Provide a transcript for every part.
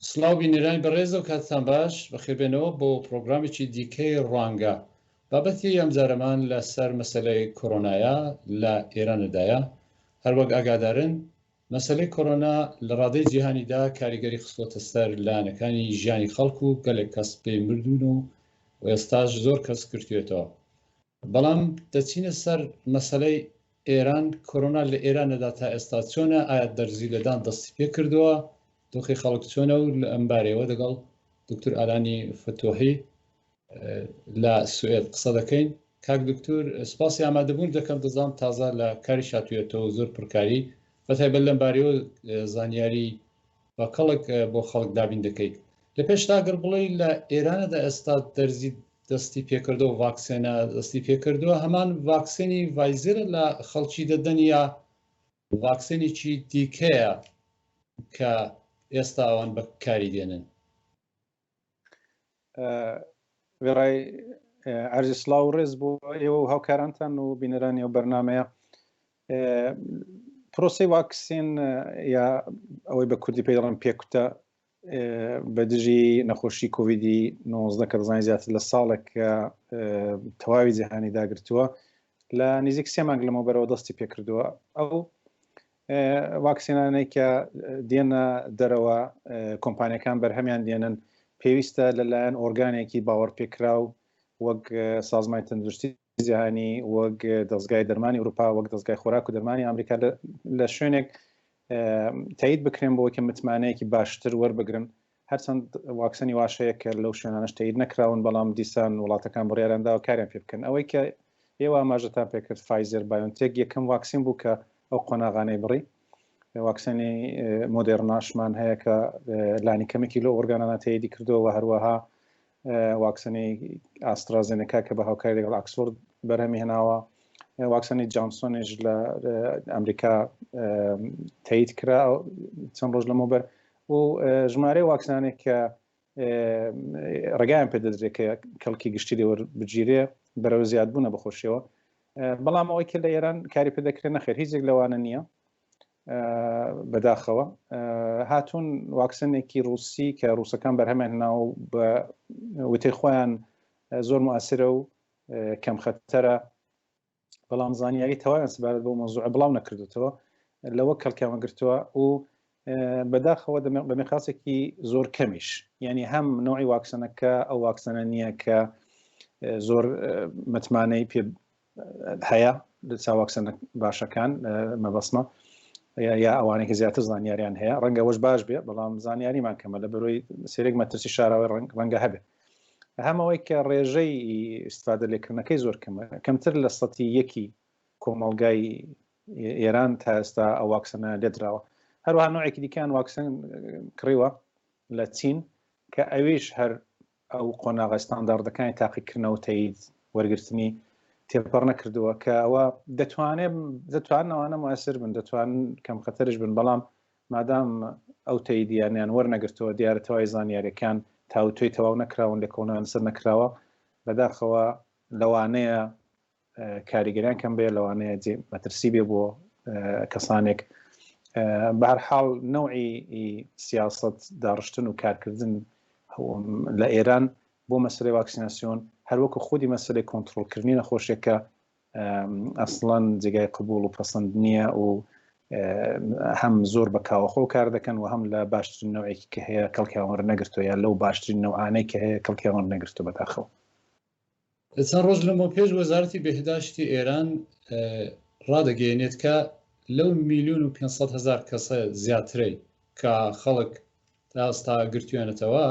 سڵاو بینەرانی بەڕێز و کاتتان باش، بەخێربێنەوە بۆ پڕۆگرامێکی دیکەی ڕوانگە. بابەتی ئەمجارەمان لەسەر مەسەلەی کۆرۆنایە لە ئێرانەدایە. هەروەک ئاگادارن مەسەلەی کۆرۆنا لە ڕادەی جیهانیدا کاریگەری خستۆتە سەر لایەنەکانی ژیانی خەڵک و گەلێک کەس پێی مردوون و ئێستاش زۆر کەس گرتوێتەوە. بەڵام دەچینە سەر مەسەلەی ئێران، کۆرۆنا لە ئێرانەدا تا ئێستا چۆنە، ئایا دەرزی لێدان دەستی پێ کردووە، دۆخی خەڵک چۆنە و لە ئەم بارەیەوە دەگەڵ دکتور ئالانی فتوحی لە سوئێد قسە دەکەین. کاک دکتور سپاسی ئامادەبوون دەکەم، دەزانم تازە لە کاری شاتویەتەوە زۆر پڕکاری، بەتایبەت لەم بارەیەوە زانیاری بە کەڵک بۆ خەڵک دابین دەکەیت. لە پێشتا گەر بڵێی لە ئێرانەدا ئێستا دەرزی دەستی پێکردەوە ڤاکسێنە دەستی پێکردووە هەمان ڤاکسێنی ڤایزرە لە خەڵکی دەدەن یا ڤاکسێنێکی دیکەیە کە ئێستا ئەوان بە کاری دێنن؟ وێڕای عەرزی سڵاو و ڕێز بۆ ئێوە و هاوکارانتان و بینەرانی ئەو بەرنمەیە پرۆسی واکسین یا ئەوەی بە کوردی پێی دەڵێن پێکوتە بە دژی نەخۆشی کۆڤیدی 19 کە دەزانین زیاتر لە ساڵێک کە تەواوی جیهانی داگرتووە لە نزیک سێ مانگ لەمەوبەرەوە دەستی پێکردووە ئەو واکسینانەی کە دێنە دەرەوە کۆمپانیەکان بەرهەمیان دێنن پێویستە لەلایەن ئۆرگانێکی باوەڕپێکراو وەک سازمانی تەندروستی جیهانی وەک دەستگای دەرمانی ئەوروپا وەک دەستگای خۆراک و دەرمانی ئەمریکا لە شوێنێک تایید بکرێن بۆ کە متمانەیەکی باشتر وەربگرن هەرچەند واکسەنی واش هەیە کە لەو شوێنانەش تەیید نەکراون، بەڵام دیسان وڵاتەکان بڕیاریان داوە کاریان پێ بکەن. ئەوەی کە ئێوە ئاماژەتان پێ کرد فایزەر بایۆنتێک یەکەم واکسین بوو کە ئەو قۆناغانەی بڕی. واکسەنی مۆدێرناشمان هەیە کە لانی کەمێکی لەو ئۆرگانانە تەییدی کردووە و هەروەها واکسەنی ئاسترازێنەکا کە بە هاوکاری لەگەڵ ئاکسفۆرد بەرهەمی هێناوە واکسەنی جانسۆنیش لە ئەمریکا تەیید کرا چەند ڕۆژ لەمەوبەر و ژمارەی واکسانێک کە ڕێگایان پێدەدرێت کە کەڵکی گشتی لێوەربگیرێ بەرەو زیادبوونە بەخۆشیەوە بەڵام ئەوەی کە لە ئێران کاری پێ دەکرێت نەخێر هیچێک لەوانە نییە بەداخەوە هاتوون واکسنێکی رووسی کە رووسەکان بەرهەمیان هێناوە بە وتەی خۆیان زۆر موئەسرە و کەم خەتەرە بەڵام زانیاری تەواویان سەبارەت بەو مەوزوعە بڵاو نەکردوتەوە لەوە کەڵکیان وەگرتووە و بەداخەوە بە میقاسێکی زۆر کەمیش یعنی هەم نوعی واکسەنەکە ئەو واکسەنە نییە کە زۆر متمانەی پێ هەیە لە چاواکسەنە باشەکان مەبەسمە یا ئەوانەی کە زیاتر زانیاریان هەیە ڕەنگە وەش باش بێ بەڵام زانیاریمان کەمە لە بەرۆی سێرێک مەترسی شاراوەی ڕەنگ ڕەنگە هەبێ هەمەوەی کە ڕێژەی استفادە لێکردنەکەی زۆر کەمە کەمتر لە سەتی یەکی کۆمەڵگای ئێران تا ئێستا ئەو واکسەنە لێدراوە هەروەها نوعێکی دیکەیان واکسەن کڕیوە لە چین کە ئەویش هەر ئەو قۆناغە ستانداردەکانی تاقیکردنەوە تەیید وەرگرتنی تێپەڕ نەکردووە کە ئەوە دەتوانێت دەتوانن ئەوانە موئەسر بن دەتوانن کەم خەتەرش بن بەڵام مادام ئەو تەییدیانیان وەرنەگرتووە دیارە تەواوی زانیاریەکان تاوتوێی تەواو نەکراون لێکۆڵینەوەیان لەسەر نەکراوە بەداخەوە لەوانەیە کاریگەریان کەم بێ لەوانەیە جێ مەترسی بێ بۆ کەسانێک بەهەرحاڵ نەوعی سیاست داڕشتن و کارکردن لە ئێران بۆ مەسلەی واکسیناسیۆن هەروەکو خودی مەسلەی کۆنتترۆلکردنی نەخۆشیەکە ئەسڵەن جێگای قبول و پەسەند نییە و هەم زۆر بە کاوەخۆ کار دەکەن و هەم لە باشترین نەوەیەکی کە هەیە کەڵکیان وەرنەگرتووە یا لەو باشترین نەوانەی کە هەیە کەڵکیان وەرنەگرتووە بەداخەوە. چەند ڕۆژ لەمەوپێش وەزارەتی بێهداشتی ئێران ڕادەگەیەنێت کە لەو میلیۆن و 500 هەزار کەسە زیاترەی کە خەڵک تا ئێستا گرتویانەتەوە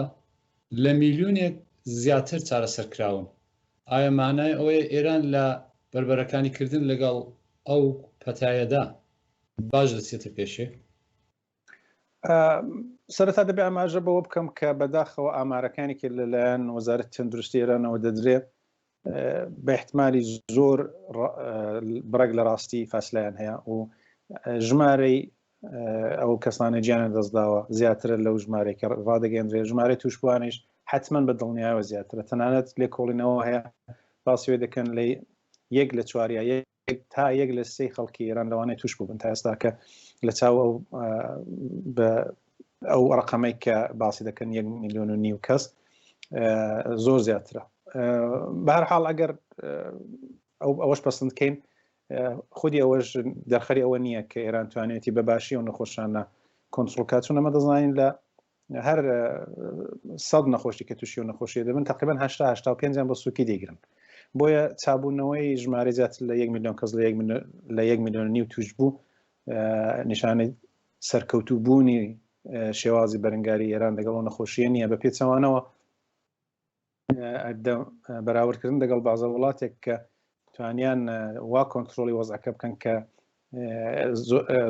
لە میلیۆنێک زیاتر چارەسەر کراون. ئایا مانای ئەوەیە ئێران لە بەربەرەکانی کردن لەگەڵ ئەو پەتایەدا باش دەچێتە پێشێ؟ سەرەتا دەبێ ئاماژە بەوە بکەم کە بەداخەوە ئامارەکانی کە لەلایەن وەزارەت تەندروستی ئێرانەوە دەدرێ بە احتمالی زۆر بڕێک لە ڕاستی فاسلایان هەیە و ژمارەی ئەو کەسانە گیانە دەستداوە زیاترە لەو ژمارەی کە ڕادەگەندرێ ژمارەی توشبووانیش حتمما بە دڵنیایەوە زیاترە تەنانەت لێکۆڵینەوە هەیە باسی وێ دەکەن لە یەک لە چواریا یەک تا یەک لە سێی خەڵکی ئێران لەوانەیە توش بووبن تا ئێستا کە لە چاو ئەو بە. ئەو ڕقەمەی کە باسی دەکەن 1 میلیۆن و نیو کەس زۆر زیاترە بەهر حاڵ ئەگەر ئەو ئەوەش پەسند کەین خودی ئەوەش دەرخەری ئەوە نییە کە ئێران توانێتی بە باشی و نەخۆشانە کۆنترۆڵ کات چون ئەمە دەزانین لە هەر سەد نەخۆشی کە تووشی و نەخۆشی دەبن تقریبان 85 بە سوکی دەیگرن بۆیە چابوونەوەی ژمارە زیاتر لە 1 میلیۆن کەس لە 1 میلیۆن نیو توش بوو نیشانەی سەرکەوتوو بوونی شێوازی بەرەنگاری ئێران لەگەڵ ئەو نەخۆشیە نییە بە پێچەوانەوە بەراوردکردن لەگەڵ بازە وڵاتێک کە توانیان وا کۆنتترۆلی وەزعەکە بکەن کە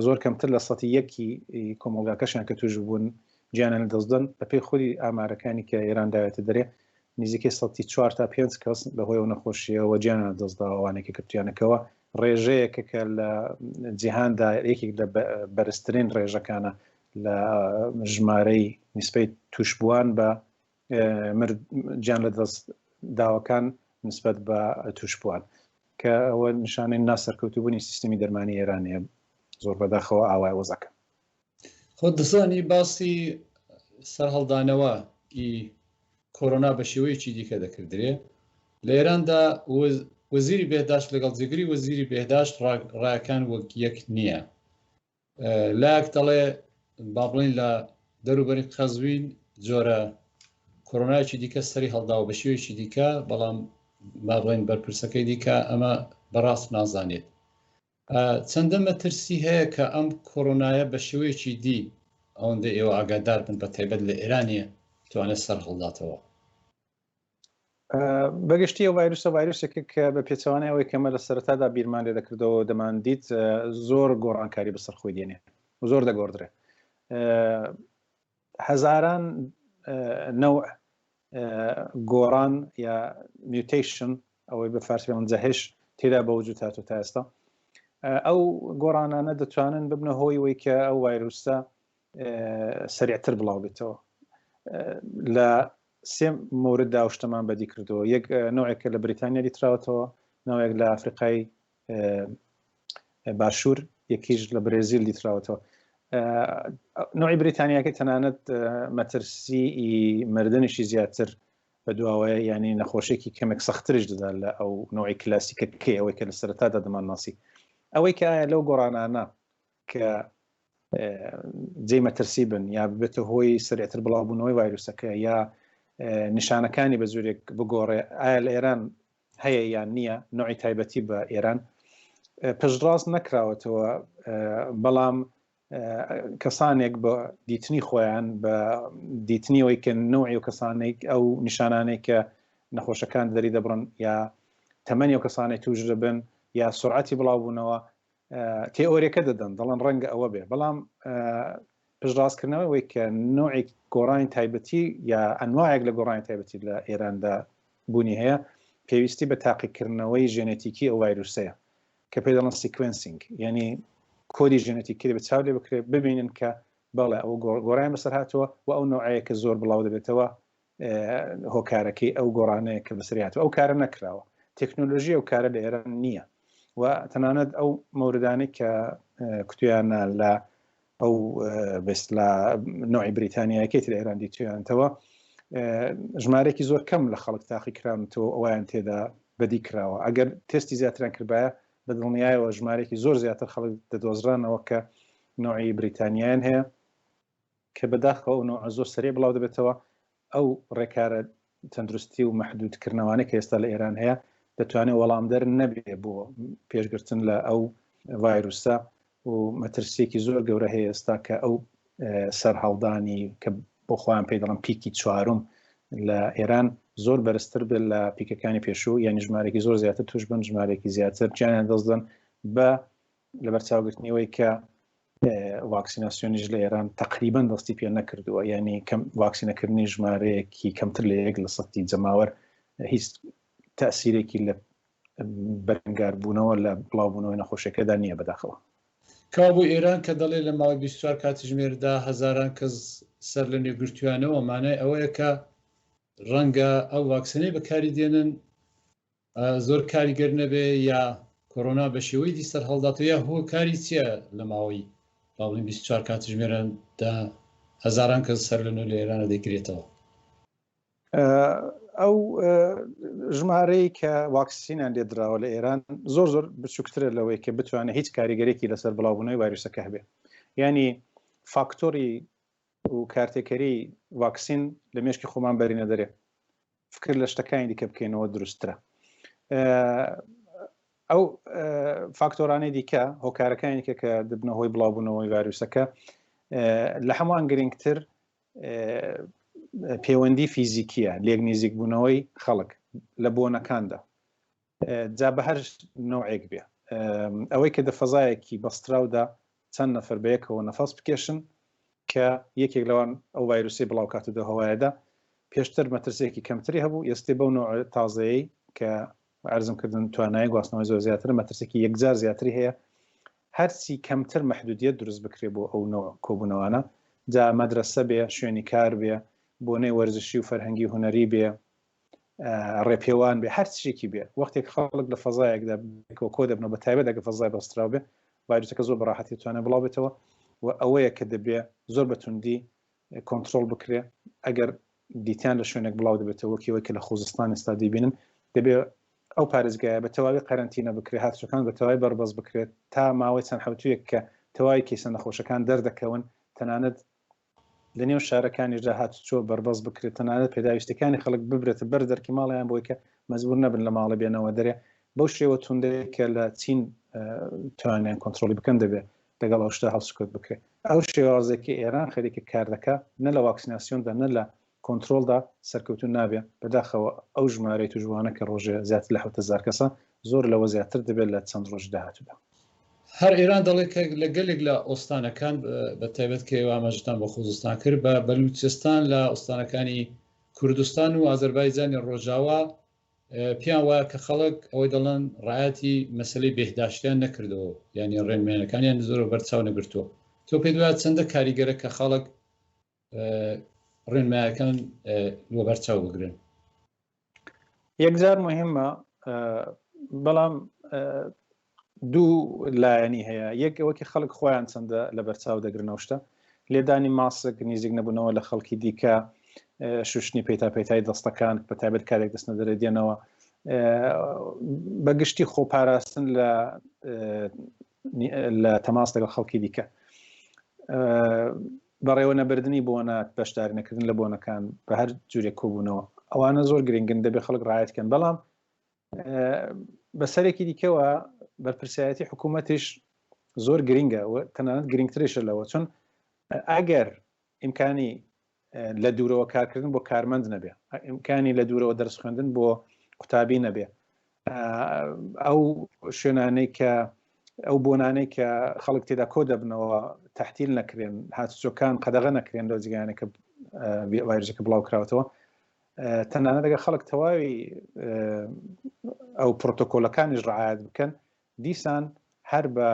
زۆر کەمتر لە سەتی یەکی کۆمەڵگاکەشیان کە توش بوون گیانیان لەدەستدەن بەپێی خودی ئامارەکانی کە ئێران داوێتە دەرێ نزیکەی سەتی چوار تا پێنج کەس بەهۆی ئەو نەخۆشیەوە گیانیان لەدەستداوە ئەوانەی کە گرتویانەکەوە ڕێژەیەکە کە لە جیهاندا یەکێک لە بەرزترین ڕێژەکانە لە ژمارەی نیسبەی توشبووان بە گیان لە دەست داوەکان نسبەت بە توشبووان کە ئەوە نیشانەی ناسەرکەوتوبوونی سیستمی دەرمانی ئێرانەیە زۆر بەداخەوە ئاوای وەزەکە. خۆت دەزانی باسی سەرهەڵدانەوە ی کۆرۆنا بە شێوەیەکی دیکە دەکردرێ لە ئێراندا وەزیری بێهداشت لەگەڵ جێگری وەزیری بێهداشت ڕایەکان وەک یەک نییە لایەک دەڵێ با بڵین لە دەروبەری قەزوین جۆرە کۆرۆنایەکی دیکە سەری هەڵداوە بە شێوەیەکی دیکە بەڵام با بڵێن بەرپرسەکەی دیکە ئەمە بەڕاست نازانێت چەندە مەترسی هەیە کە ئەم کۆرۆنایە بە شێوەیەکی دی ئەوەندە ئێوە ئاگادار بن بە تایبەت لە ئێرانیە توانێت سەر هەڵداتەوە؟ بەگشتی ئەو ڤایرسە ڤایرسێکە کە بە پێچەوانەی ئەوەی کەمە لە سەرەتادا بیرمان لێ دەکردەوە دەمان دیت زۆر گۆڕانکاری بەسەر خۆی دێنێ و زۆر دەگۆڕدرێ هەزاران نەوع گۆڕان یا mutation ئەوەی بە فارسی بڵێن جەهش تێدا بە وجود هاتوو تا ئێستا ئەو گۆڕانانە دەتوانن ببنە هۆی وەی کە ئەو ڤایرۆسە سریعتر بڵاو بێتەوە لە سێ مورد دا شتەمان بەدی کردەوە یەک نوعێکە لە بریتانیا دیتراوەتەوە ناوێک لە ئەفریقای باشوور یەکیش لە برێزیل دیتراوەتەوە نوعی بریتانیاکەی تەنانەت مەترسی مردنیشی زیاتر بە دواوەیە ینی نەخۆشێکی کەمێک سەختترش دەدا لە ئەو نوعی کلاسیکە کێ ئەوەی کە لە سەرەتادا دەمانناسی ئەوەی کە ئایا لەو گۆڕانانە کە جێی مەترسی بن یا ببێتە هۆی سەرعتر بڵاوبوونەوەی ڤایرۆسەکە یا نیشانەکانی بە زۆرێک بگۆڕێ ئایا لە ئێران هەیە یان نییە نوعی تایبەتی بە ئێران پشتڕاست نەکراوەتەوە بەڵام کەسانێک بە دیتنی خۆیان بە دیتنیەوەی کە نوعی و کەسانێک ئەو نیشانانێک کە نەخۆشەکان دەری دەبڕن یا تەمەنی و کەسانێک توش دەبن یا سرعەتی بڵاوبوونەوە تێئۆریەکە دەدەن دەڵێن ڕەنگە ئەوە بێ بەڵام پشتڕاستکردنەوەی ئەوەی کە نوعێک گۆڕانی تایبەتی یا ئەنواعێک لە گۆڕانی تایبەتی لە ئێراندا بوونی هەیە پێویستی بە تاقیکردنەوەی ژێنێتیکی ئەو ڤایرۆسەیە کە پێی دەڵێن sequencing یعنی کۆدی ژێنێتیکی بە چاو لێ بکرێت ببینن کە بەڵێ ئەو گۆڕان بەسەر هاتووە و ئەو نوعەیە کە زۆر بڵاو دەبێتەوە هۆکارەکەی ئەو گۆڕانەیە کە بەسەری هاتووە ئەو کارە نەکراوە تەکنۆلۆژی ئەو کارە لە ئێران نییە و تەنانەت ئەو مەوردانەی کە کوتویانە لە ئەو بێست لە نوعی بریتانیایەکەی تر ئێران دیتویانتەوە ژمارێکی زۆر کەم لە خەڵک تاقی کرانەوە ئەویان تێدا بەدی کراوە ئەگەر تستی زیاتران کردبایە بە دڵنیایەوە ژمارێکی زۆر زیاتر خەڵک دەدۆزرانەوە کە نوعی بریتانیایان هەیە کە بەداخەوە ئەو نەوعە زۆر سەریع بڵاو دەبێتەوە، ئەو ڕێکارە تەندروستی و مەحدودکردنەوانەی کە ئێستا لە ئێران هەیە دەتوانێت وەڵامدەر نەبێ بۆ پێشگرتن لە ئەو ڤایروسە و مەترسیەکی زۆر گەورە هەیە ئێستا کە ئەو سەرهەڵدانی کە بۆ خۆیان پێی دەڵێن پیکی چوارم لە ئێران زۆر بەرزتر بێت لە پیکەکانی پێشوو یعنی ژمارێکی زۆر زیاتر توش بن ژمارێکی زیاتر گیانیان دەستدەن بە لەبەرچاوگرتنیەوەی کە واکسیناسیۆنیش لە ئێران تقریبا دەستی پێ نەکردووە یعنی کەم واکسینەکردنی ژمارەیەکی کەمتر لە یەک لە سەتی جەماوەر هیچ تەسیرێکی لە بەرەنگاربوونەوە لە بڵاوبوونەوەی نەخۆشیەکەدا نییە بەداخەوە. کەوابوو ئێران کە دەڵێ لە ماوەی 24 کاتژمێردا هەزاران کەس سەر لە نوێ گرتویانەوە مانای ئەوەیە کە ڕەنگە ئەو واکسینەی بەکاری دێنن زۆر کاریگەر نەبێ یا کۆرۆنا بە شێوەی دی سەر هەڵداتەوە یا هۆکاری چییە لە ماوەی با بڵێین 24 کاتژمێردا هەزاران کەس سەر لە نوێ لە ئێرانە دەیگرێتەوە؟ ئەو ژمارەی کە واکسینیان لێدراوە لە ئێران زۆر زۆر بچووکترە لەوەی کە بتوانێت هیچ کاریگەرێکی لەسەر بڵاوبوونەوەی ڤایرۆسەکە هەبێ ینی فاکتۆری و کارتێکەری واکسین لە مێشکی خۆمان بەرینە دەرێ فکر لە شتەکانی دیکە بکەینەوە دروستترە ئەو فاکتۆرانەی دیکە هۆکارەکانی کە کە دەبنە هۆی بڵاوبوونەوەی ڤایرۆسەکە لە هەمووان گرنگتر پەیوەندی فیزیکیە لێک نزیک بوونەوەی خەڵک لە بۆنەکاندا جا بە هەر نەوعێک بێ ئەوەی کە دە فەزایەکی بەستراودا چەند نەفەر بەیەکەوە نەفەس بکێشن کە یەکێک لەوان ئەو ڤایرۆسەی بڵاوکاتە دە هەوایەدا پێشتر مەترسیەکی کەمتری هەبوو ئێستێ بەو نەوع تازەیەی کە عەرزم کردن توانای گواستنەوەی زۆر زیاترە مەترسێکی یەکجار زیاتری هەیە هەرچی کەمتر مەحدودیەت دروست بکرێ بۆ ئەو نەوع کۆبوونەوانە جا مەدرەسە بێ شوێنی کار بێ بۆنەی وەرزشی و فەرهەنگی و هونەری بێ ڕێپێوان بێ هەر چیەکی بێ وەختێک خەڵک لە فەزایەکدا بێکەوە کۆ دەبنەوە بە تایبەت ئەگەر فەزای بەستراو بێ ڤایرۆسەکە زۆر بە ڕاحەتی دەتوانێت بڵاو بێتەوە و ئەوەیە کە دەبێ زۆر بە توندی کۆنترۆڵ بکرێ ئەگەر دیتیان لە شوێنێک بڵاو دەبێتەوە وەکی ئەوەی کە لە خوزستان ئێستا دەیبینن دەبێ ئەو پارێزگایە بە تەواوی قەرەنتینە بکرێت هاتوچۆکان بە تەواوی بەربەست بکرێت تا ماوەی چەند حەوتوویەک کە تەواوی کەیسە نەخۆشەکان دەردەکەون تەنانەت لە نێو شارەکانیشدا هاتوچۆ بەربەست بکرێت، تەنانەت پێداویستیەکانی خەڵک ببرێتە بەر دەرکی ماڵیان بۆی کە مەجبور نەبن لە ماڵێ بێنەوە دەرێ، بەو شێوە توندەی کە لە چین توانیان کۆنترۆڵی بکەن دەبێ لەگەڵ ئەو شتە هەڵسوکەوت بکرێت. ئەو شێوازێک کە ئێران خەریکە کار دەکا نە لە واکسیناسیۆندا نە لە کۆنترۆڵدا سەرکەوتوو نابێ، بەداخەوە ئەو ژمارەی تووشبووانە کە ڕۆژێ زیاتر لە 7000 کەسە زۆر لەوە زیاتر دەبێت لە چەند ڕۆژی داهاتوودا. هەر ئێران دەڵێت کە لە گەلێک لە ئوستانەکان بە تایبەت کە ئێوە ئاماژەتان بە خوزستان کرد بە بەلوچستان لە ئوستانەکانی کوردستان و ئازەربایجانی ڕۆژاوا پێیان وایە کە خەڵک ئەوەی دەڵێن ڕایەتی مەسلەی بێهداشتیان نەکردەوە یعنی ڕێنمێنەکانیان زۆر بەرچاو نەگرتووە تۆ پێت وایە چەندە کاریگەرە کە خەڵک ڕێنمایەکان وەبەرچاو بگرن؟ یەکجار مهمە بەڵام دوو لایەنی هەیە یەک ئەوەکی خەڵک خۆیان چەندە لە بەرچاو دەگرنەوە شتە لێدانی ماسک نیزیک نەبوونەوە لە خەڵکی دیکە شوشتنی پێتا پێتای دەستەکان بە تایبەت کارێک دەستنە دەرێ دێنەوە بەگشتی خۆپاراستن لە لە تەماس لەگەڵ خەڵکی دیکە بەڕێوەنەبردنی بۆنە، بەشداری نەکردن لە بۆنەکان بە هەر جورێک کۆبوونەوە، ئەوانە زۆر گرنگن دەبێت خەڵک ڕایەت کەن، بەڵام بەسەرێکی دیکەوە بەرپرسیارەتی حکوومەتیش زۆر گرنگە و تەنانەت گرنگتریشە لەوە چون ئەگەر ئیمکانی لە دوورەوە کارکردن بۆ کارمەند نەبێ ئیمکانی لە دوورەوە دەرس خوێندن بۆ قوتابی نەبێ ئەو شوێنانەی کە ئەو بۆنانەی کە خەڵک تێدا کۆ دەبنەوە تەحتیل نەکرێن هاتوچۆکان قەدەغە نەکرێن لەو جگانە کە ڤایرۆسەکە بڵاو کراوەتەوە تەنانەت ئەگەر خەڵک تەواوی ئەو پرۆتۆکۆلەکانیش ڕعایەت بکەن دیسان هەر بە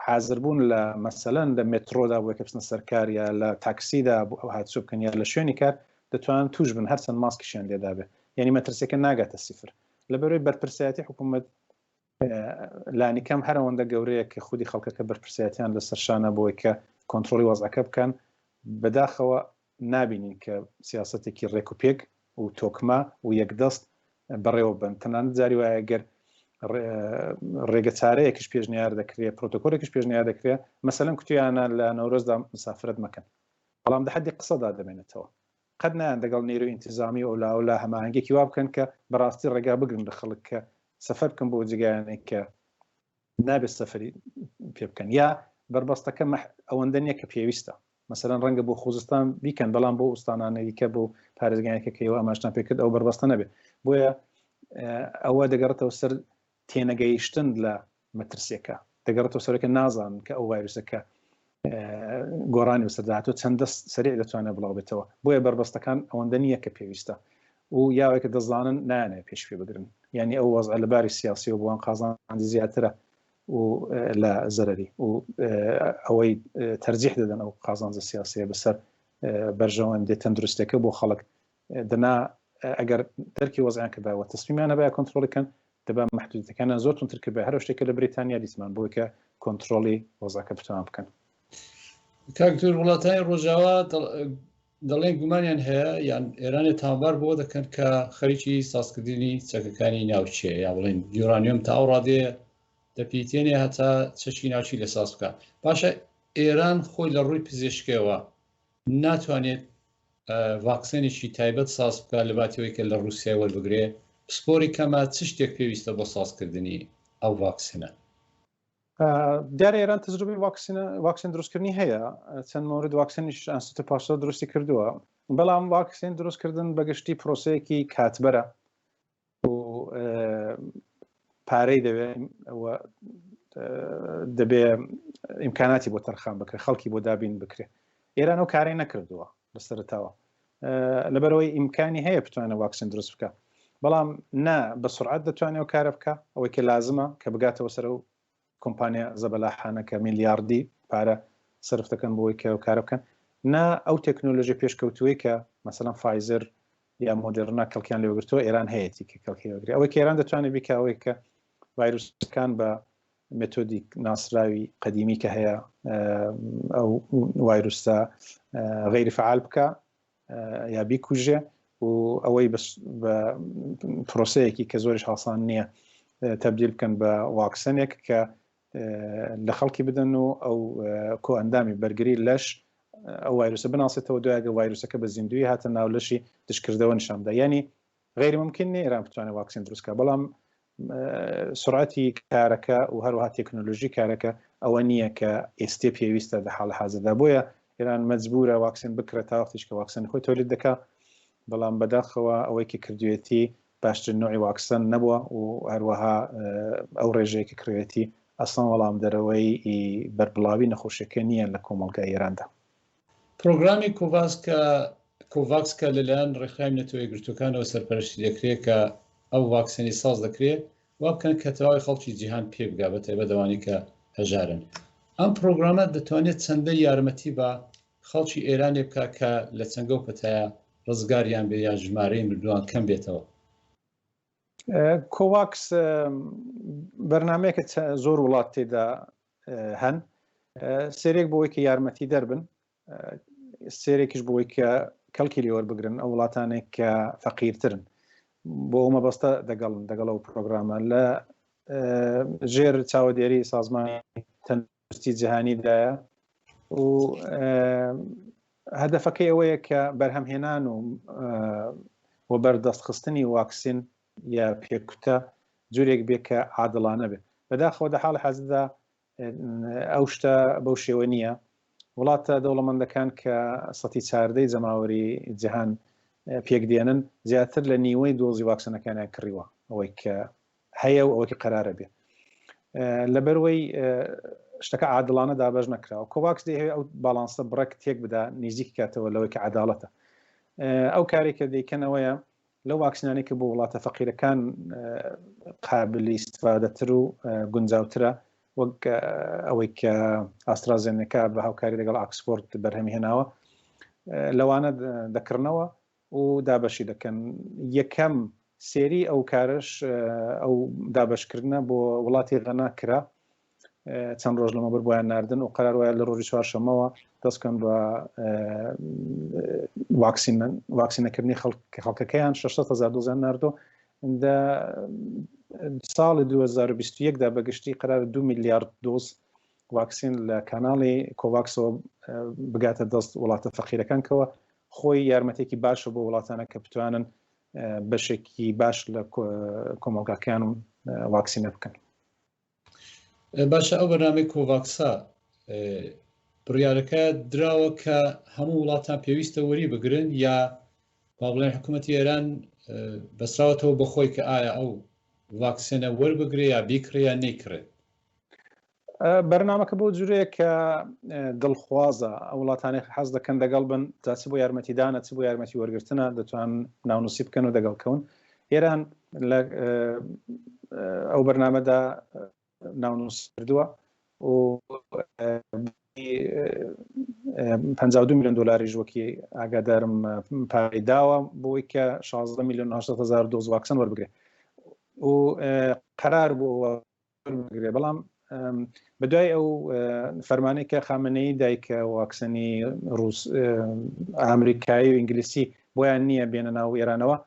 حازربوون لە مەسەلەن لە مێترۆدا بۆی کە بچنە سەر کار یا لە تاکسیدا بۆ ئەو هاتوچۆ بکەن یا لە شوێنی کار دەتوانن تووش بن هەرچەند ماسکیشیان لێدابێ یعنی مەترسیەکە ناگاتە سیفر لەبەرەوەی بەرپرسایەتی حکوومەت لانیکەم هەر ئەوەندە گەورەیە کە خودی خەڵکەکە بەرپرسایەتیان لەسەر شانە بۆی کە کۆنترۆڵی وەزعەکە بکەن بەداخەوە نابینین کە سیاسەتێکی ڕێک و پێک و تۆکمە و یەکدەست بەڕێوە بن تەنانەت جاری وایە گەر ڕێگە چارەیەکیش پێشنیار دەکرێت پرۆتۆکۆلێکیش پێشنیار دەکرێت مەسەلەن کوتیانە لە نەورۆزدا مسافرەت مەکەن بەڵام دە حەدی قسەدا دەمێنێتەوە قەت نایان دەگەڵ نێرو ئینتیزامی و ئەولاولا هەماهەنگێکی وا بکەن کە بەڕاستی ڕێگا بگرن لە خەڵک کە سەفەر بکەن بۆ جێگایانێک کە نابێت سەفەری پێ بکەن یا بەربەستەکە ئەوەندە نییە کە پێویستە مەسەلەن ڕەنگە بۆ خوزستان بیکەن بەڵام بۆ ئوستانانە دیکە بۆ پارێزگایەکە کە ئێوە ئاماژتان پێ کرد ئەو بەربەستە نەبێت بۆیە ئەوە دەگەڕێتەوە سەر تێنەگەیشتن لە مەترسیەکە دەگەڕێتەوە سەرەکە نازانن کە ئەو ڤایرۆسەکە گۆڕانی بەسەرداهاتوە چەندە سەریع دەتوانێت بڵاو بێتەوە بۆیە بەربەستەکان ئەوەندە نییە کە پێویستە و یاوێکە دەزانن نایانەوێت پێش پێ بگرن یعنی ئەو وەزع لەباری سیاسی و بۆیان قازانجی زیاترە و لە زەرەری و ئەوەی تەرجیح دەدەن ئەو قازانجە سیاسیە بەسەر بەرژەوەندی تەندروستەکە بۆ خەڵک دەنا ئەگەر دەرکی وەزعیان کردایە و تەسلیمیان هەبایە کۆنترۆڵی کەن دەبا مەحدودیەتەکانیان زۆر توندتر کردبایە هەر شتێک کە لە بریتانیا دیتمان بۆی کە کۆنترۆڵی وەزعەکە بتوان بکەن. کاک دکتۆر وڵاتانی ڕۆژاوا دەڵێن گومانیان هەیە یان ئێرانێ تاوانبار بۆ دەکەن کە خەریکی سازکردنی چەکەکانی ناوچەیە یا بڵێن یۆرانیۆم تا ئەو ڕادەیە دەپیتێنێ هەتا چەکی ناوچی لە ساز بکە. باشە ئێران خۆی لە ڕووی پزیشکەوە ناتوانێت ڤاکسێنێکی تایبەت ساز بکە لە باتیەوەی کە لە ڕووسیا وەربگرێ پسپۆری کەمە چ شتێک پێویستە بۆ سازکردنی ئەو ڤاکسینە؟ دیارە ئێران تەجروبەی واکسین دروستکردنی هەیە، چەند مورد واکسینیش ئەنستیتوت پاستۆر دروستی کردووە، بەڵام واکسین دروستکردن بەگشتی پرۆسەیەکی کاتبەرە و پارەی دەوێت و دەبێ ئیمکاناتی بۆ تەرخان بکرێت، خەڵکی بۆ دابین بکرێت. ئێران ئەو کارەی نەکردووە لە سەرەتاوە، لەبەرئەوەی ئیمکانی هەیە بتوانێت واکسین دروست بکە، بەڵام نە بە سرعەت دەتوانێت ئەو کارە بکە، ئەوەی کە لازمە کە بگاتەوە سەر ئەو کۆمپانیا زەبەلاحانە کە میلیاردی پارە سەرف دەکەن بۆی کە ئەو کارە بکەن، نە ئەو تەکنۆلۆژی پێشکەوتووەی کە مەسەلەن فایزەر یا مۆدێرنا کەڵکیان لێوەگرتووە ئێران هەیەتی کە کەڵکی وەگرێت. ئەوەی کە ئێران دەتوانێت بیکە ئەوەی کە ڤایرۆسەکان بە مێتۆدی ناسراوی قەدیمی کە هەیە ئەو وایروسە غەیری فعال بکە یا بیکوژێ و ئەوەی بە پرۆسەیەکی کە زۆریش هاسان نییە تەبدیل بکەن بە واکسەنێک کە لە خەڵکی بدەن و ئەو کۆئەندامی بەرگری لەش ئەو وایروسە بناسێتەوە دوایگە وایروسەکە بە زیندوی هاتە ناو لەشی دشکردەوە نیشاندا ینی غەیری مومکین نیە ئێران بتوانێت واکسین دروست کا بەڵام سرعەتی کارەکە و هەروەها تەکنۆلۆژی کارەکە ئەوە نییە کە ئێستێ پێویستە لە حاڵ حازردا بۆیە ئێران مەجبورە واکسین بکرێت تا وەختیش کە واکسن خۆی تۆلید دەکا بەڵام بەداخەوە ئەوەی کە کردوێتی باشترین نوعی واکسن نەبووە و هەروەها ئەو ڕێژەیە کە کڕێتی ئەسڵەن وەڵام دەرەوەی بەربڵاوی نەخۆشیەکە نییە لە کۆمەڵگای ئێراندا. پرۆگرامی کۆڤاکس کە کۆڤاکس کە لەلایەن ڕێکخراوی نەتەوە یەکگرتووەکانەوە سەرپەرشتی دەکرێت کە ئەو ڤاکسێنی ساز دەکرێت وا بکەن کە تەواوی خەڵکی جیهان پێ بگا بە تایبەت ئەوانەی کە هەژارن. ئەم پرۆگرامە دەتوانێت چەندە یارمەتی بە خەڵکی ئێرانێ بکا کە لە چەنگە و پەتایە ڕزگاریان بێ یا ژمارەی مردووان کەم بێتەوە؟ کۆواکس بەرنمەیەکە زۆر وڵات تێدا هەن سێرێک بۆی کە یارمەتی دەربن سێرێکیش بۆی کە کەڵکی لێوەربگرن ئەو وڵاتانێک کە فەقیرترن بۆ ئەو مەبەستە دەگەڵن دەگەڵ ئەو پرۆگرامە لە ژێر چاوەدێری سازمانی تەندروستی جیهانیدایە و هەدەفەکەی ئەوەیە کە بەرهەمهێنان و و بەردەستخستنی واکسین یا پێکوتە جورێک بێ کە عادڵانە بێ. بەداخەوە دە حاڵی حازردا ئەو شتە بەو شێوە نییە. وڵاتە دەوڵەمەندەکان کە سەتی چاردەی جەماوەری جیهان پێک دێنن زیاتر لە نیوەی دۆزی واکسەنەکانیان کڕیوە ئەوەی کە هەیە و ئەوەی کە قەرارە بێ لەبەروەی شتەکە عادڵانە دابەش نەکراوە. کۆواکس دەیهەوێ ئەو باڵانسە بڕێک تێک بدا نیزیک کاتەوە لەوەی کە عەداڵەتە. ئەو کارێک کە دەیکەن ئەوەیە لەو واکسینانەی کە بۆ وڵاتە فەقیرەکان قابلی استفادەتر و گونجاوترە وەک ئەوەی کە ئاسترازێنەکە بە هاوکاری لەگەڵ ئاکسفۆرد بەرهەمی هێناوە لەوانە دەکڕنەوە و دابەشی دەکەن. یەکەم سێری ئەو کارەش ئەو دابەشکردنە بۆ وڵاتی غەنا کرا چەند ڕۆژ لەمەبەر بۆیان ناردن و قەرار وایە لە ڕۆژی چوارشەممەوە دەست بکەن بە واکسین واکسینەکردنی خەڵک خەڵکەکەیان 600 هزار دۆزیان ناردۆ دە ساڵی 2021 دا بەگشتی قرار 2 میلیارد دۆز واکسین لە کاناڵی کۆواکسەوە بگاتە دەست وڵاتە فەقیرەکان کەوە خۆی یارمەتێکی باشە بۆ وڵاتانە کە بتوانن بەشێکی باش لە کۆمەڵگاکەیان واکسینە بکەن. باشە ئەو بەرنامەی کۆڤاکسا بڕیارەکە دراوە کە هەموو وڵاتان پێویستە وەری بگرن یا با بڵێن حکوومەتی ئێران بەسراوەتەوە بەخۆی کە ئایا ئەو ڤاکسێنە وەربگرێ یا بیکڕێ یا نەیکڕێت؟ بەرنامەکە بەو جورەیە کە دڵخوازە ئەو وڵاتانەی حەز دەکەن دەگەڵ بن جا چ بۆ یارمەتیدانە چ بۆ یارمەتی وەرگرتنە دەتوان ناونووسی بکەن و دەگەڵ کەون ئێران لە ئەو بەرنامەدا ناونووس کردووە و 52 میلیۆن دلاریش وەکی ئاگادارم پارەی داوە بۆی کە 16 میلیۆن 800 هزار دۆز واکسەن وەربگرێ و قەرار بووە بگرێ بەڵام بەدوای ئەو فەرمانەی کە خامنەیی دایکە واکسەنی ڕوس ئەمریکایی و ئینگلیسی بۆیان نییە بێنە ناو ئێرانەوە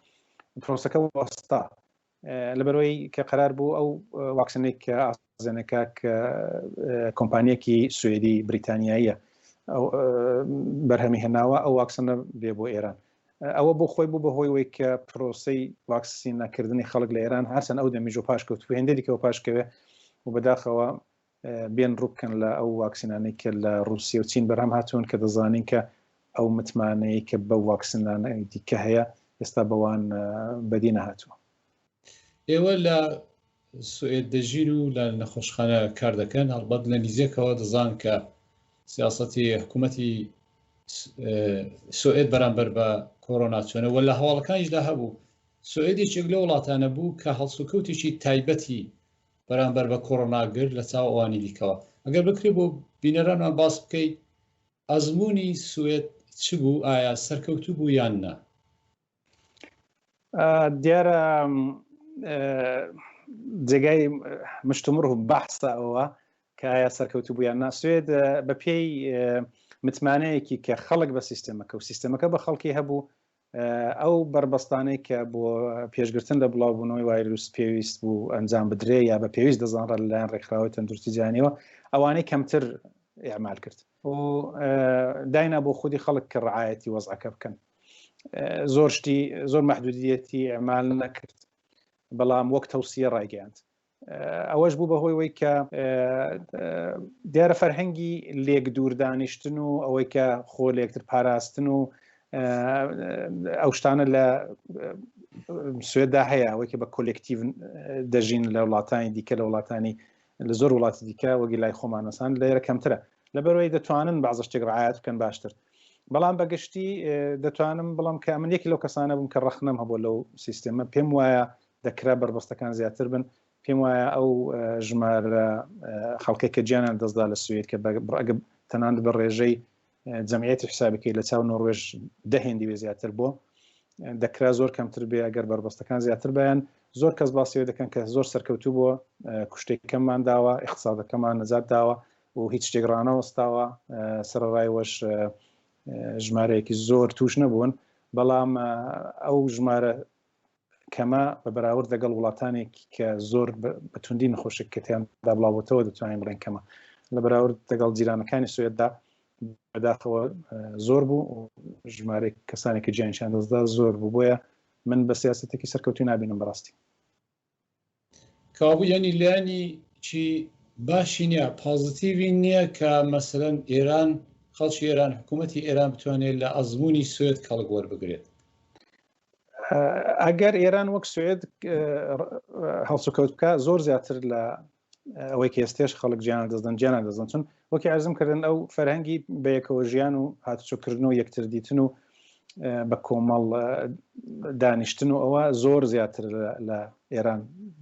پرۆسەکە وەستا لەبەرەوەی کە قرار بوو ئەو واکسنێک کە ئازنەکە کە کۆمپانیەکی سوئدی بریتانیاییە بەرهەمی هێناوە ئەو واکسنە بێ بۆ ئێران ئەوە بۆ خۆی بوو بەهۆی وەی کە پرۆسەی واکسینەکردنی خەڵک لە ئێران هەرچەند ئەو دەمیش و پاشکەوت و هێندە دیکەوە پاشکەوێ و بەداخەوە بێن ڕووبکەن لە ئەو واکسینانەی کە لە ڕووسیا و چین بەرهەم هاتوون کە دەزانین کە ئەو متمانەیە کە بە واکسینانە دیکە هەیە ئێستا بەوان بەدی نەهاتووە. ئێوە لە سوئێد دەژین و لە نەخۆشخانە کار دەکەن، هەڵبەت لە نیزیکەوە دەزان کە سیاسەتی حکوومەتی سوئێد بەرامبەر بە کۆرۆنا چۆنە و لە هەواڵەکانیشدا هەبوو سوئێد یەکێک لەو وڵاتانە بوو کە هەڵسوکەوتێکی تایبەتی بەرامبەر بە کۆرۆنا گرت لە چاو ئەوانی دیکەوە. ئەگەر بکرێ بۆ بینەرانمان باس بکەی ئەزموونی سوئێد چ بوو، ئایا سەرکەوتوو بوو یان نا؟ دیارە جێگای مشتومڕ و بەحسە ئەوە کە ئایا سەرکەوتوو بوو یان نا سوێد بە پێی متمانەیەکی کە خەڵک بە سیستەمەکە و سیستەمەکە بە خەڵکی هەبوو ئەو بەربەستانەی کە بۆ پێشگرتن لە بڵاوبوونەوەی وایروس پێویست بوو ئەنجام بدرێ یا بە پێویست دەزانرا لەلایەن ڕێکخراوەی تەندروستی جیهانیەوە ئەوانەی کەمتر ئیعمال کرد و داینا بۆ خودی خەڵک کە ڕعایەتی وەزعەکە بکەن زۆر شتی زۆر مەحدودیەتی ئیعمال نەکرد بەڵام وەک تەوسیە ڕایگەیاند ئەوەش بوو بەهۆی وەی کە دیارە فەرهەنگی لێک دوور دانیشتن و ئەوەی کە خۆ لێکتر پاراستن و ئەو شتانە لە سوێدا هەیە ئەوەی کە بە کۆلێکتیڤ دەژین لە وڵاتانی دیکە لە وڵاتانی لە زۆر وڵاتی دیکە وەگی لای خۆمانەسان لێرە کەمترە لەبەرەوەی دەتوانن بەعزە شتێک ڕعایەت بکەن باشتر بەڵام بەگشتی دەتوانم بڵم کە من یەکی لەو کەسانە بووم کە ڕەخنەم هەبوو لەو سیستێمە پێم وایە دەکرا بەربەستەکان زیاتر بن پێم وایە ئەو ژمارە خەڵکێک کە گیانیان دەستدا لە سوید کە بەگە تەنانەت بە ڕێژەی جەمعیەتی حسابەکەی لە چاو نۆروێژ دە هێندی وێ زیاتر بۆ دەکرا زۆر کەمتر بێ ئەگەر بەربەستەکان زیاتر بەیان زۆر کەس باسیەوە دەکەن کە زۆر سەرکەوتوو بووە کوشتێکەمان داوە اقتصادەکەمان نەجات داوە و هیچ شتێک ڕانەوەستاوە سەرەڕای وەش ژمارەیەکی زۆر توش نەبوون بەڵام ئەو ژمارە کەمە بە بەراورد لەگەڵ وڵاتانێک کە زۆر بە توندی نەخۆشیەکە تیاندا بڵاوبووتەوە دەتوانین بڵێن کەمە لە بەراورد لەگەڵ جیرانەکانی سوێددا بەداخەوە زۆر بوو و ژمارەی کەسانێک کە گیانیان دەستدا زۆر بوو بۆیە من بە سیاستێکی سەرکەوتوی نابینم بەڕاستی. کەوابوو یانی لایەنی چی باشی نییە پازتیوی نییە کە مەسەلەن ئێران خەڵکی ئێران حکوومەتی ئێران بتوانێت لە ئەزمموی سوێد کەڵک وەربگرێت. ئەگەر ئێران وەک سوێد هەڵسوکەوت بکە زۆر زیاتر لە ئەوەی کە ئێستێش خەڵک گیان دەستدەن گیان دەستدەن چون وەکی عەرزم کردن ئەو فەرهەنگی بەیەکەوە ژیان و هاتوچۆکردن و یەکتر دیتن و بە کۆمەڵ دانیشتن و ئەوە زۆر زیاتر لە ئێران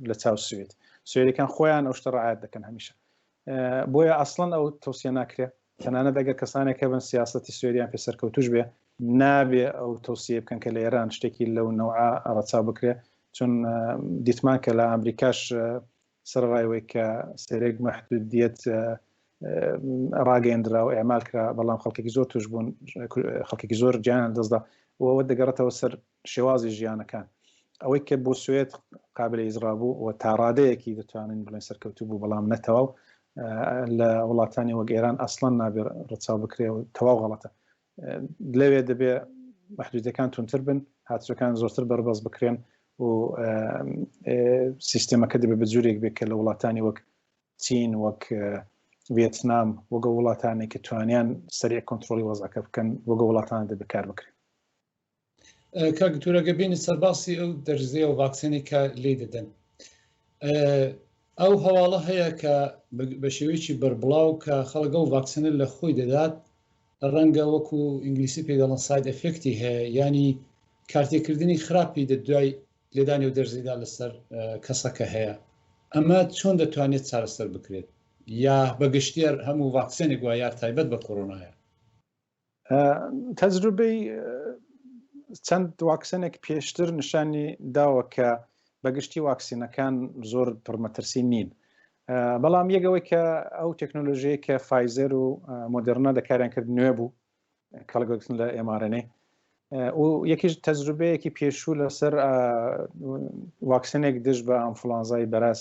لە چاو سوێد سوێدەکان خۆیان ئەو شتە ڕعایەت دەکەن هەمیشە بۆیە ئەسڵەن ئەو تەوسیە ناکرێ تەنانەت ئەگەر کەسانێک هەبن سیاسەتی سوێدیان پێ سەرکەوتوش بێ نابێ ئەو تەوسیە بکەن کە لە ئێران شتێکی لەو نەوعە ڕەچاو بکرێ چون دیتمان کە لە ئەمریکاش سەرەڕای ئەوەی کە سێرێک مەحدودیەت ڕاگەیەندرا و ئەعمال کرا بەڵام خەڵکێکی زۆر توش بوون خەڵکێکی زۆر گیانیان دەستدا و ئەوە دەگەڕێتەوە سەر شێوازی ژیانەکان ئەوەی کە بۆ سوێد قابل ئیجرا بوو و تا ڕادەیەکی دەتوانین بڵێن سەرکەوتوو بوو بەڵام نەتەواو لە وڵاتانی وەک ئێران ئەسڵەن نابێ ڕەچاو بکرێ و تەواو غەڵەتە لەوێ دەبێ مەحدودەکان تونتر بن هاتوچۆکان زۆرتر بەربەست بکرێن و سیستێمەکە دەبێ بە جورێک بێ کە لە وڵاتانی وەک چین وەک ڤێتنام وەگە وڵاتانێک کە توانیان سەریع کۆنتترۆلی وەزعەکە بکەن وەگە وڵاتان دەبێ کار بکرێن. کاک دکتۆر ئەگەر بێینە سەر باسی ئەو دەرزیە و ڤاکسینی کە لی دەدەن ئەو هەواڵە هەیە کە بە شێوەیەکی بەربڵاو کە خەڵک ئەو ڤاکسینە لە خۆی دەدات ڕەنگە وەکو ئینگلیسی پێی دەڵێن side effect ی هەیە یانی کارتێکردنی خراپی دە دوای لێدانی و دەرزیدا لەسەر کەسەکە هەیە ئەمە چۆن دەتوانێت چارەسەر بکرێت یا بەگشتیەر هەموو ڤاکسێنێک وایە یا تایبەت بە کۆرۆنایە؟ تەجروبەی چەند واکسەنێک پێشتر نیشانی داوە کە بەگشتی واکسینەکان زۆر پڕمەترسی نین. بەڵام یەکەوەی کە ئەو تەکنۆلۆژیەی کە فایزەر و مۆدرنا دەکاریان کرد نوێ بوو کەڵگەگرتن لە mRNA و یەکیش تەجروبەیەکی پێشوو لەسەر واکسنێک دژ بە ئەنفلۆنزای بەراز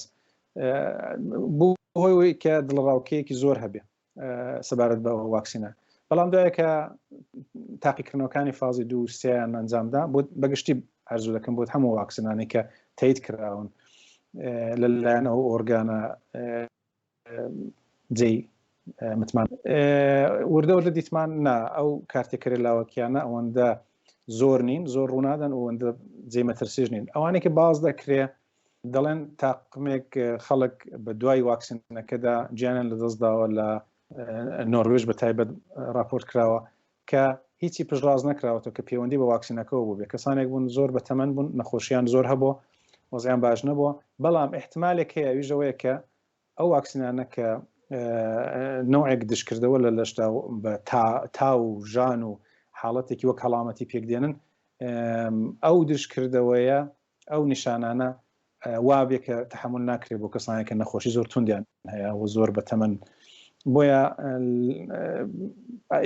بوو هۆی کە دڵڕاوکەیەکی زۆر هەبێ سەبارەت بە واکسینە بەڵام دوایە کە تاقیکردنەوەکانی فازی دوو سیان ئەنجامدا بۆ بەگشتی ئەرزوو دەکەم بۆت هەموو واکسینانەی کە تەیت کراون لەلایەن ئەو ئۆرگانە جێی متمان وردە وردە دیتمان نا ئەو کارتێکەرە لاوەکیانە ئەوەندە زۆر نین زۆر ڕوونادەن ئەوەندە جێ مەترسیش نین ئەوانێکی باز دەکرێ دەڵێن تاقمێک خەڵک بە دوای واکسینەکەدا گیانیان لەدەستداوە لە نۆروێژ بە تایبەت راپۆرت کراوە کە هیچی پشتڕاست نەکراوەتەوە کە پەیوەندی بە واکسینەکەەوە بوو بێ کەسانێک بوون زۆر بە تەمەن بوون نەخۆشیان زۆر هەبوو وەزیان باش نەبووە بەڵام احتمالێک هەیە ئەویشەوەیە کە ئەو واکسینانە کە نەوعێک دژکردەوە لە لەشدا بە تا و ژان و حاڵەتێکی وەک هەڵامەتی پێکدێنن ئەو دژکردەوەیە ئەو نیشانانە وابێ کە تحمل ناکرێت بۆ کەسانێک کە نەخۆشی زۆر توندیان هەیە و زۆر بەتەمەن بۆیە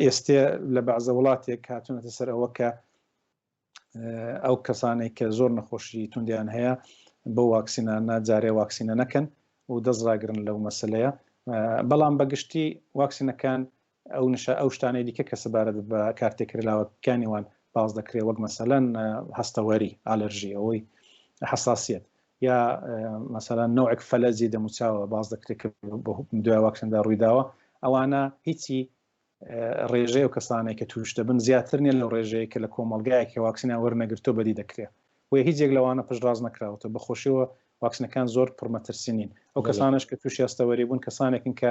ئێستێ لە بەعزە وڵاتێک هاتوونەتە سەر ئەوە کە ئەو کەسانێک کە زۆر نەخۆشی توندیان هەیە بۆ واکسینانە جارێ واکسینە نەکەن و دەست ڕاگرن لەو مەسلەیە بەڵام بەگشتی واکسینەکان ئەو نشا ئەو شتانەی دیکە کە سەبارەت بە کارتێکەرە لاوەکانی وان باس دەکرێت وەک مەسەلەن هەستەوەری ئالرژی ئەوەی حساسیت یا مەسەلەن نەوەک فەلەجی دەموچاوە باس دەکرێت کە دوای واکسندا ڕوویداوە ئەوانە هیچی ڕێژەی و کەسانێک کە توش دەبن زیاتر نیە لەو ڕێژەیە کە لە کۆمەلگایەکی واکسینیان وەرنەگرتۆ بەدی دەکرێت بۆیە هیچ یەک لەوانە پشتڕاست نەکراوەتەوە بەخۆشیەوە واکسینەکان زۆر پڕمەترسی نین ئەو کەسانش کە تووشی هەستەوەری بوون کەسانێکن کە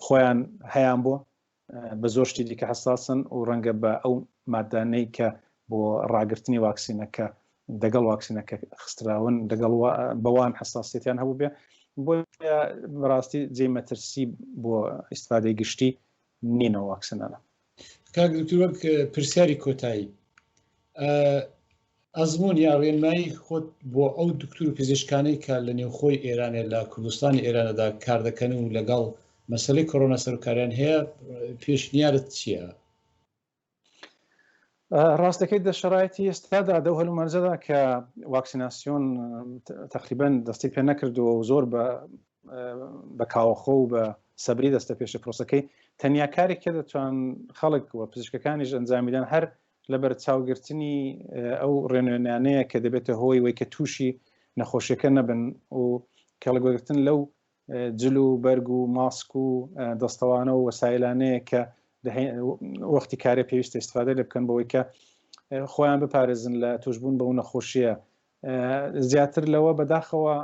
خۆیان هەیان بووە بە زۆر شتی دیکە حساسن و ڕەنگە بە ئەو مادانەی کە بۆ ڕاگرتنی واکسینەکە دەگەڵ واکسینەکە خستراون دەگەڵ بەوان حساسیەتیان هەبوو بێ بۆ بەڕاستی جێ مەترسی بۆ ئیسفادەی گشتی نینەوە واکسنانە کاک دکتور وەک پرسیاری کۆتایی ئەزمون یا ڕێنمایی خۆت بۆ ئەو دکتور و پزیشکانەی کە لە نێوخۆی ئێرانێ لە کوردستانی ئێرانەدا کار دەکەن و لەگەڵ مەسلەی کۆرۆنا سەرکاریان هەیە پێشنیارت چییە؟ ڕاستەکەی دە شەرایەتی ئێستادا دەو هەلومەرجەدا کە واکسیناسیۆن تقریبا دەستی پێ نەکردووە و زۆر بە بە کاوەخۆ و بە سەبری دەستە پێشە پرۆسەکەی تەنیا کارێک کە دەتوان خەڵک و پزیشکەکانیش ئەنجامیدان هەر لەبەر چاوگرتنی ئەو ڕێنوێنانەیە کە دەبێتە هۆی وەی کە تووشی نەخۆشیەکە نەبن و کەڵک وەرگرتن لەو جل و بەرگ و ماسک و دەستەوانە و وەسایلانەیە کە وەختی کارێ پێویستە استفادە لێ بکەن بەوەی کە خۆیان بپارێزن لە توشببوون بەو نەخۆشیە زیاتر لەوە بەداخەوە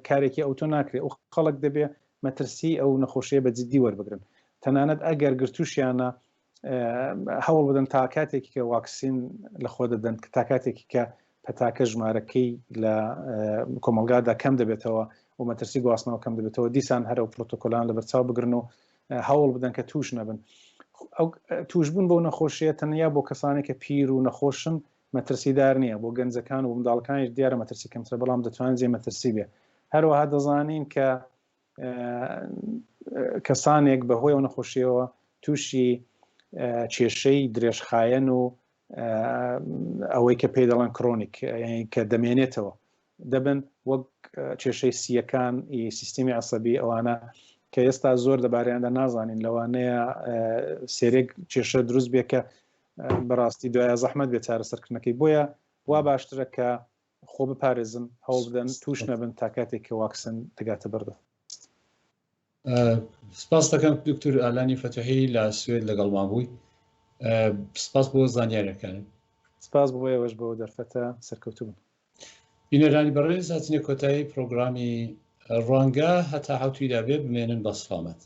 کارێکی ئەوتۆ ناکرێت و خەڵک دەبێ مەترسی ئەو نەخۆشیە بە جددی وەربگرن تەنانەت ئەگەر گرتوشیانە هەوڵ بدەن تا کاتێکی کە واکسین لە خۆ دەدەن تا کاتێکی کە پەتاکە ژمارەکەی لە کۆمەلگادا کەم دەبێتەوە و مەترسی گواستنەوە کەم دەبێتەوە دیسان هەرە و پرۆتۆکۆلان لە بەرچاو بگرن و هەوڵ بدەن کە توش نەبن ئەو توشبوون بەو نەخۆشیە تەنیا بۆ کەسانێک کە پیر و نەخۆشن مەترسیدار نییە بۆ گەنجەکان و منداڵەکانیش دیارە مەترسی کەمترە بەڵام دەتوانێت جێ مەترسی بێ هەروەها دەزانین کە کەسانێک بە هۆی ئەو نەخۆشیەوە تووشی کێشەی درێژخایەن و ئەوەی کە پێی دەڵێن chronic کە دەمێنێتەوە دەبن وەک کێشەی سیەکان سیستمی عسەبی ئەوانە کە ئێستا زۆر لەباریاندا نازانین لەوانەیە سێرێک کێشە دروست بێ کە بەڕاستی دوایە زەحمەت بێت چارەسەرکردنەکەی بۆیە وا باشترە کە خۆ بپارێزن هەوڵ بدەن توش نەبن تا کاتێک کە واکسن دەگاتە بەردەست. سپاس دەکەم دکتور ئالانی فەتحی لە سوێد لەگەڵمان بووی سپاس بۆ زانیارەکانت. سپاس بۆ ئێوەش بۆ دەرفەتە سەرکەوتوو بن. بینەرانی بەڕێز هاتینە کۆتایی پرۆگرامی ڕوانگە هەتا حەوتوی دابێ بمێنن بە سڵامەت.